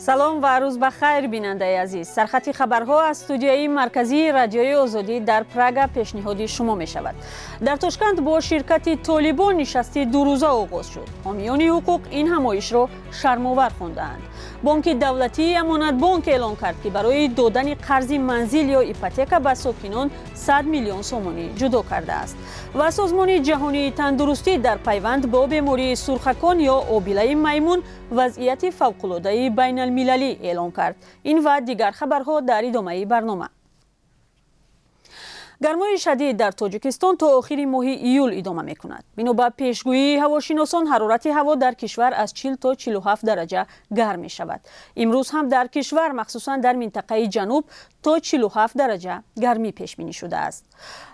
Салом ва рӯз ба хайр, бинандаи азиз. Сархати хабарҳо аз студияи марказии Радиои Озодӣ дар Прага пешниҳоди шумо мешавад. Дар Тошканд бо ширкати Толибон нишасти дурӯза оғоз шуд. Ҳомиёни ҳуқуқ ин ҳамоишро шармовар хондаанд. Бонки давлатии Амонатбонк эълон кард, ки барои додани қарзи манзил ё ипотека ба сокинон 100 миллион сомонӣ ҷудо кардааст. Ва Созмони Ҷаҳонии Тандурустӣ дар пайванд бо бемории сурхакон ё обилаи маймун вазъияти фавқулодаи байналмилалӣ эълон кард. Ин ва дигар хабарҳо дар идомаи барнома. Гармои шадид дар Тоҷикистон то охири моҳи июл идома мекунад. Бино ба пешгӯии ҳавошиносон, ҳарорати ҳаво дар кишвар аз 40 то 47 дараҷа гарм мешавад. Имрӯз ҳам дар кишвар, махсусан дар минтақаи ҷануб, то 47 дараҷа гармӣ пешбинӣ шудааст.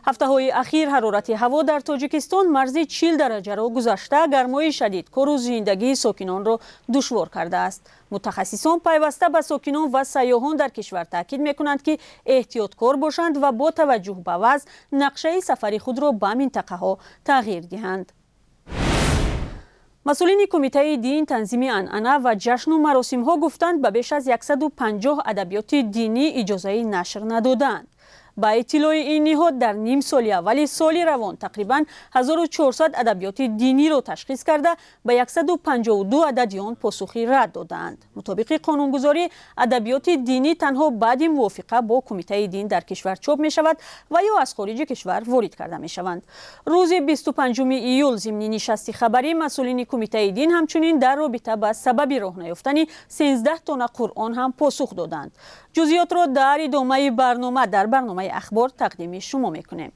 Ҳафтаҳои ахир ҳарорати ҳаво дар Тоҷикистон марзи 40 дараҷаро гузашта, гармои шадид кору зиндагии сокинонро душвор кардааст. Мутахассисон пайваста ба сокинон ва сайёҳон дар кишвар таъкид мекунанд, ки эҳтиёткор бошанд ва бо таваҷҷӯҳ ба вазъ нақшаи сафари худро ба минтақаҳо тағйир диҳанд. Масъулини Кумитаи дин, танзими анъана ва ҷашну маросимҳо гуфтанд, ба беш аз 150 адабиёти динӣ иҷозаи нашр надодаанд. Ба иттилои ин ниҳод, дар ним соли аввали соли равон тақрибан 1400 адабиёти диниро ташхис карда, ба 152 адади он посухи рад додаанд. Мутобиқи қонунгузорӣ, адабиёти динӣ танҳо баъди мувофиқа бо Кумитаи дин дар кишвар чоп мешавад ва ё аз хориҷи кишвар ворид карда мешаванд. Рӯзи 25 июл зимни нишасти хабарӣ масъулини Кумитаи дин ҳамчунин дар робита ба сабаби роҳ наёфтани 13 тонна Қуръон ҳам посух доданд. Ҷузъиётро дар идомаи барнома, дар барномаи ахбор тақдими шумо мекунем.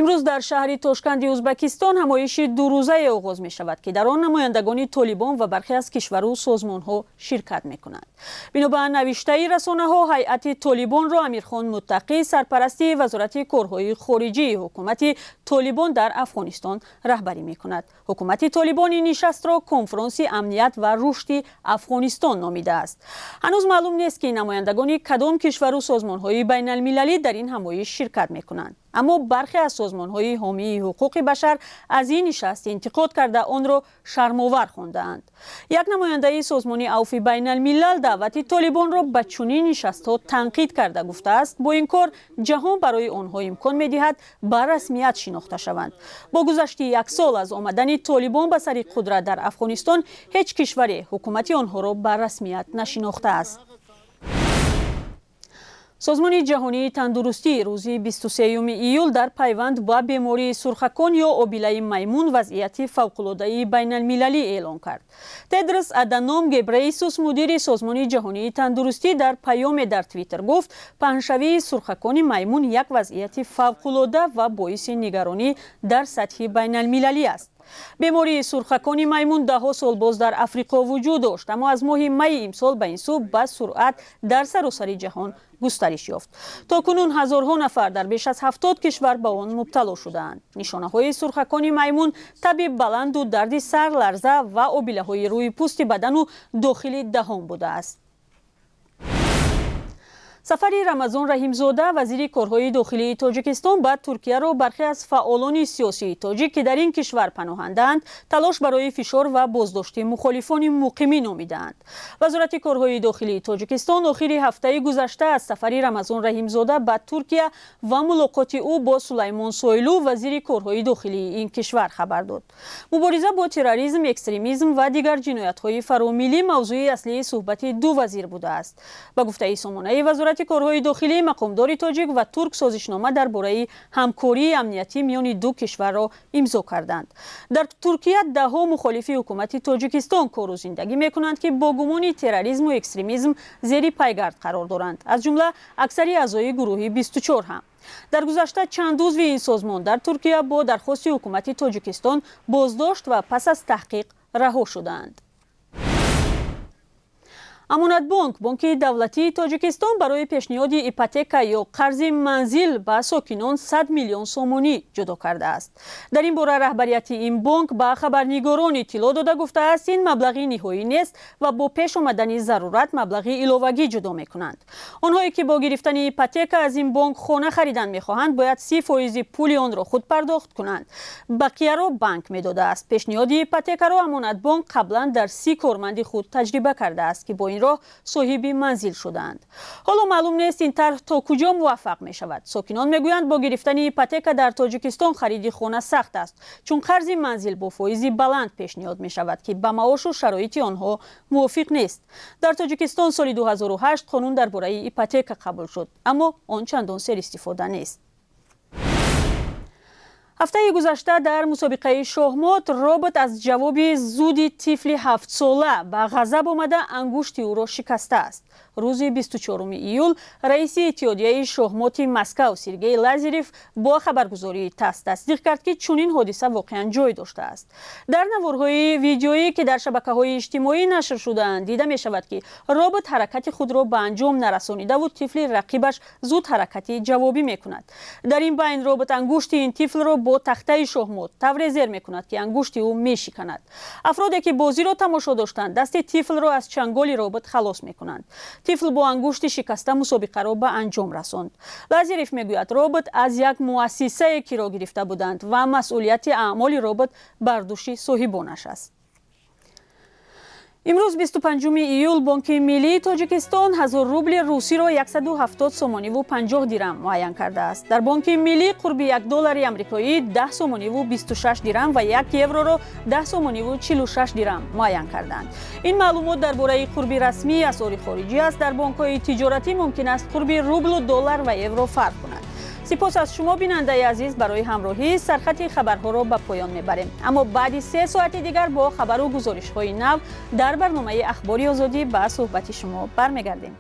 Имрӯз дар шаҳри Тошканди Ӯзбекистон ҳамоиши дурӯзае оғоз мешавад, ки дар он намояндагони Толибон ва бархе аз кишвару созмонҳо ширкат мекунанд. Бино ба навиштаи расонаҳо, ҳайати Толибонро Амирхон Муттақӣ, сарпарасти Вазорати корҳои хориҷии ҳукумати Толибон дар Афғонистон, раҳбарӣ мекунад. Ҳукумати Толибон ин нишастро Конфронси амният ва рушди Афғонистон номидааст. Ҳанӯз маълум нест, ки намояндагони кадом кишвару созмонҳои байналмилалӣ дар ин ҳамоиш ширкат мекунанд. Аммо бархе аз созмонҳои ҳомии ҳуқуқи башар аз ин нишаст интиқод карда, онро шармовар хондаанд. Як намояндаи Созмони Авфи Байналмилал даъвати Толибонро ба чунин нишастҳо танқид карда, гуфтааст, бо ин кор ҷаҳон барои онҳо имкон медиҳад ба расмият шинохта шаванд. Бо гузашти як сол аз омадани Толибон ба сари қудрат дар Афғонистон, ҳеҷ кишваре ҳукумати онҳоро ба расмият нашинохтааст. Созмони Ҷаҳонии Тандурустӣ рӯзи 23 июл дар пайванд ба бемории сурхакон ё обилаи маймун вазъияти фавқулодаи байналмилалӣ эълон кард. Тедрос Аданом Гебрейсус, мудири Созмони Ҷаҳонии Тандурустӣ, дар паёме дар Твиттер гуфт, паҳншавии сурхакони маймун як вазъияти фавқулода ва боиси нигаронӣ дар сатҳи байналмилалӣ аст. Бемории сурхакони маймун даҳҳо сол боз дар Африқо вуҷуд дошт, аммо аз моҳи майи имсол ба ин сӯ ба суръат дар саросари ҷаҳон густариш ёфт. То кунун ҳазорҳо нафар дар беш аз 70 кишвар ба он мубтало шудаанд. Нишонаҳои сурхакони маймун таби баланду дарди сар, ларза ва обилаҳои рӯи пӯсти бадану дохили даҳон будааст. Сафари Рамазон Раҳимзода, вазири корҳои дохилии Тоҷикистон, ба Туркияро бархе аз фаъолони сиёсии тоҷик, ки дар ин кишвар паноҳандаанд, талош барои фишор ва боздошти мухолифони муқимӣ номидаанд. Вазорати корҳои дохилии Тоҷикистон охири ҳафтаи гузашта аз сафари Рамазон Раҳимзода ба Туркия ва мулоқоти ӯ бо Сулаймон Сойлу, вазири корҳои дохилии ин кишвар, хабар дод. Мубориза бо терроризм, экстремизм ва дигар ҷиноятҳои фаромиллӣ мавзӯи аслии суҳбати ду вазир будааст. Ба гуфтаи сомонаи Вазорати корҳои дохилӣ, мақомдори тоҷик ва турк созишнома дар бораи ҳамкории амниятӣ миёни ду кишварро имзо карданд. Дар Туркия даҳҳо мухолифи ҳукумати Тоҷикистон кору зиндагӣ мекунанд, ки бо гумони терроризму экстремизм зери пайгард қарор доранд, аз ҷумла аксари аъзои гурӯҳи 24 ҳам. Дар гузашта чанд узви ин созмон дар Туркия бо дархости ҳукумати Тоҷикистон боздошт ва пас аз таҳқиқ раҳо шудаанд. Амонатбонк, бонки давлатии Тоҷикистон, барои пешниҳоди ипотека ё қарзи манзил ба сокинон 100 миллион сомонӣ ҷудо кардааст. Дар ин бора раҳбарияти ин бонк ба хабарнигорон иттилоъ дода, гуфтааст, ин маблағи ниҳоӣ нест ва бо пеш омадани зарурат маблағи иловагӣ ҷудо мекунанд. Онҳое ки бо гирифтани ипотека аз ин бонк хона харидан мехоҳанд, бояд 30% пули онро худ пардохт кунанд, бақияро банк медодааст. Пешниҳоди ипотекаро Амонатбонк қаблан дар 30 корманди худ таҷриба кардааст, ки бо ин роҳ соҳиби манзил шудаанд. Ҳоло маълум нест, ин тарҳ то куҷо муваффақ мешавад. Сокинон мегӯянд, бо гирифтани ипотека дар Тоҷикистон хариди хона сахт аст, чун қарзи манзил бо фоизи баланд пешниҳод мешавад, ки ба маошу шароити онҳо мувофиқ нест. Дар Тоҷикистон соли 2008 қонун дар бораи ипотека қабул шуд, аммо он чандон серистифода нест. Ҳафтаи гузашта дар мусобиқаи шоҳмот робот аз ҷавоби зуди тифли 7-сола ба ғазаб омада, ангушти ӯро шикастааст. Рӯзи 24 июл раиси Иттиҳодияи шоҳмоти Москав Сергей Лазарев бо хабаргузории ТАСС тасдиқ кард, ки чунин ҳодиса воқеан ҷой доштааст. Дар наворҳои видеоӣ, ки дар шабакаҳои иҷтимоӣ нашр шудаанд, дида мешавад, ки робот ҳаракати худро ба анҷом нарасонидаву тифли рақибаш зуд ҳаракати ҷавобӣ мекунад. Дар ин байн робот ангушти ин тифлро бо тахтаи шоҳмот тавре зер мекунад, ки ангушти ӯ мешиканад. Афроде ки бозиро тамошо доштанд, дасти тифлро аз чанголи робот халос мекунанд. Тифл бо ангушти шикаста мусобиқаро ба анҷом расонд. Лазарев мегӯяд, робот аз як муассисае киро гирифта буданд ва масъулияти аъмоли робот бар дӯши соҳибонаш аст. Имрӯз, 25 июл, Бонки миллии Тоҷикистон 1000 рубли русиро 170 сомониву 50 дирам муайян кардааст. Дар Бонки миллӣ қурби 1 доллари амрикоӣ 10 сомониву 26 дирам ва 1 евроро 10 сомониву 46 дирам муайян карданд. Ин маълумот дар бораи қурби расмии асъори хориҷӣ аст. Дар бонкҳои тиҷоратӣ мумкин аст қурби рублу доллар ва евро фарқ кунад. Сипос аз шумо, бинандаи азиз, барои ҳамроҳӣ. Сархати хабарҳоро ба поён мебарем, аммо баъди 3 соати дигар бо хабару гузоришҳои нав дар барномаи Ахбори Озодӣ ба суҳбати шумо бармегардем.